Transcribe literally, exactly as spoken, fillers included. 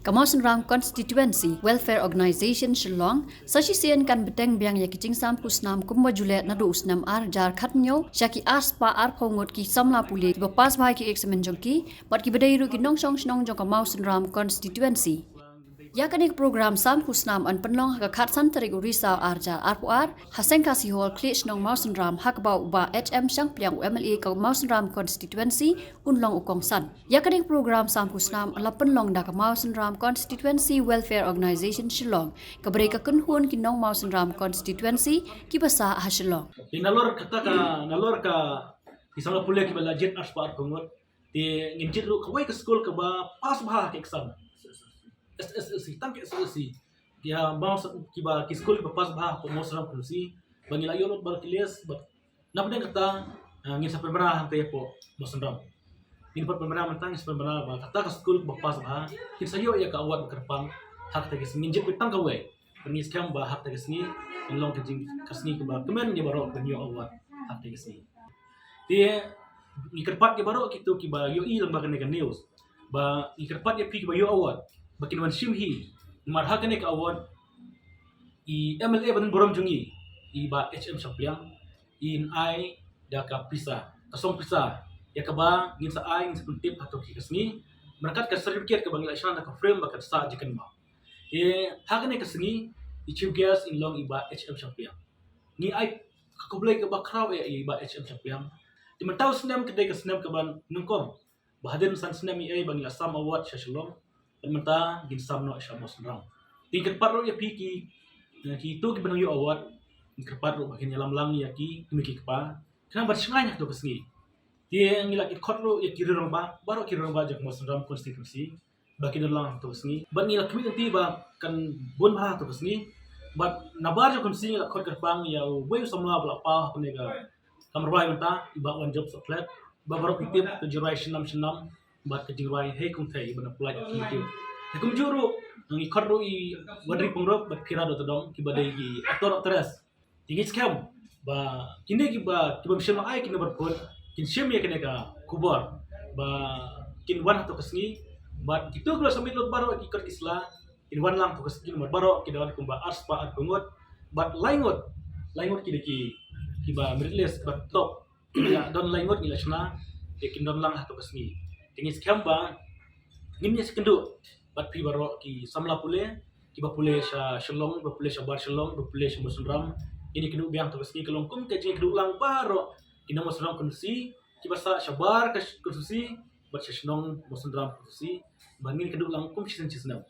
Ka Mawsynram Constituency Welfare Organisation Shillong sa shisien kan bteng biang ïa ki jingsam khusnam kumba ju leh naduh u snem ar hajar khathynñiew sha ki ar spah arphew ngut ki samla pule kiba pass bha ïa ki eksamin jong ki bad kiba dei ruh ki nongshong shnong jong ka Mawsynram Constituency. Ïa kane ka program sam khusnam yn pynlong ha ka khatsan tarik u Risaw ar hajar arphew ar ha Seng Khasi Hall, Khlieh Shnong, Mawsynram, ha kaba u Bah H M Shangpliang, u M L A ka Mawsynram Constituency, un long u kongsan. Ïa kane ka program sam khusnam yn la pynlong da ka Mawsynram Constituency Welfare Organisation Shillong, kaba dei ka kynhun ki nong Mawsynram Constituency kiba sah ha Shillong. Nalor kata ka, nalor ka ki samla pule kiba la jied ar spah arphew ngut, te ngin jied ruh kawei ka skul kaba pass bha ha ka exam. S S L C, tang ka S S L C. Ïa, bang sa kiba, ki skul kiba pass bha ha ka Mawsynram Constituency, ba ngi la ïoh lut baroh ki list, bad na pdeng kata, ah, ngin sa pynbna hangta ïa ka Mawsynram. Ngin pat pynbna mynta, ngin sa pynbna ba kata ka skul kaba pass bha kin sa ïoh ïa ka award ba kyrpang ha kata ka sngi. Ngin jied beit tang kawei. Bad ngi skhem ba ha kata ka sngi kan long ka jing, ka sngi kaba kmen ïa baroh kiban ïoh award ha kata ka sngi. Te ngi kyrpad ïa baroh kito kiba ïohi lyngba kane ka news, ba ngi kyrpad ïa phi kiba ïoh award ba kin wan shim hi. Namar ha kane ka award i M L A ba don burom jong ngi, i Bah H M Shangpliang, in ai da ka pisa, ka song pisa, ïa kaba ngin sa ai, ngin sa pyntip ha kato ka sngi, ryngkat ka certificate kaba ngi la shna da ka frame ba kan sa jingkynmaw. Te ha kane ka sngi i chief guest in long i Bah H M Shangpliang. Ngi ai ka khublei kaba khraw ïa i Bah H M Shangpliang. Te mynta u snem ka dei ka snem kaba nyngkong, ba hadien san snem i ei ba ngi la sam award sha Shillong, bad mynta ngin sam noh sha Mawsynram. Te ngi kyrpad ruh ïa phi ki, eh, kito kiba nang ïoh award, ngi kyrpad ruh ba kin ïalam lang ïa ki kmie ki kpa, khnang ban shngaiñ ha kato ka sngi. Te ngi la khot ruh ïa ki riew rangbah, baroh ki riew rangbah jong ka Mawsynram Constituency, ba kin don lang ha kato ka sngi. Bad ngi la khmih lynti ba kan bun bha ha kato ka sngi. Bad nabar jong ka constituency ngi la khot kyrpang ïa uwei u samla ba la paw ha kane ka kam rwai mynta, i Bah Wanjop Sohkhlet, ba baroh phi tip ka jingrwai Shnam Shnam bad ka jingrwai Hei Kynthei ba na pynlait ha ka YouTube. Te kumjuh ruh ngi khot ruh i Wanri Pyngrope bad Phira Dohtdong kiba dei ki actor actress. Te ngi skhem ba kine kiba, kiba ym shym la ai kine ba pun kin shim ïa kane ka khubor ba kin wan ha kato ka sngi. Bad kito kiba la submit lut baroh ki kot ki sla kin wan lang ha kato ka sngi, namar baroh ki don kumba ar spah arphew ngut. Bad lai ngut, lai ngut ki dei ki, kiba merit list bad top. Ngi la don lai ngut ngi la shna, te kin don lang ha kato ka sngi. Te ngi skhem ba ngin ïa ïakynduh bad phi baroh ki samla pule, kiba pule sha Shillong, ba pule sha bar Shillong, ba pule sha Mawsynram. Ngin ïakynduh biang ha kato ka sngi, ka long kum ka jingïakynduh lang baroh ki nong Mawsynram Constituency, kiba sah sha bar ka constituency bad sha shnong Mawsynram Constituency, ba ngin ïakynduh lang kum shisien shisnem.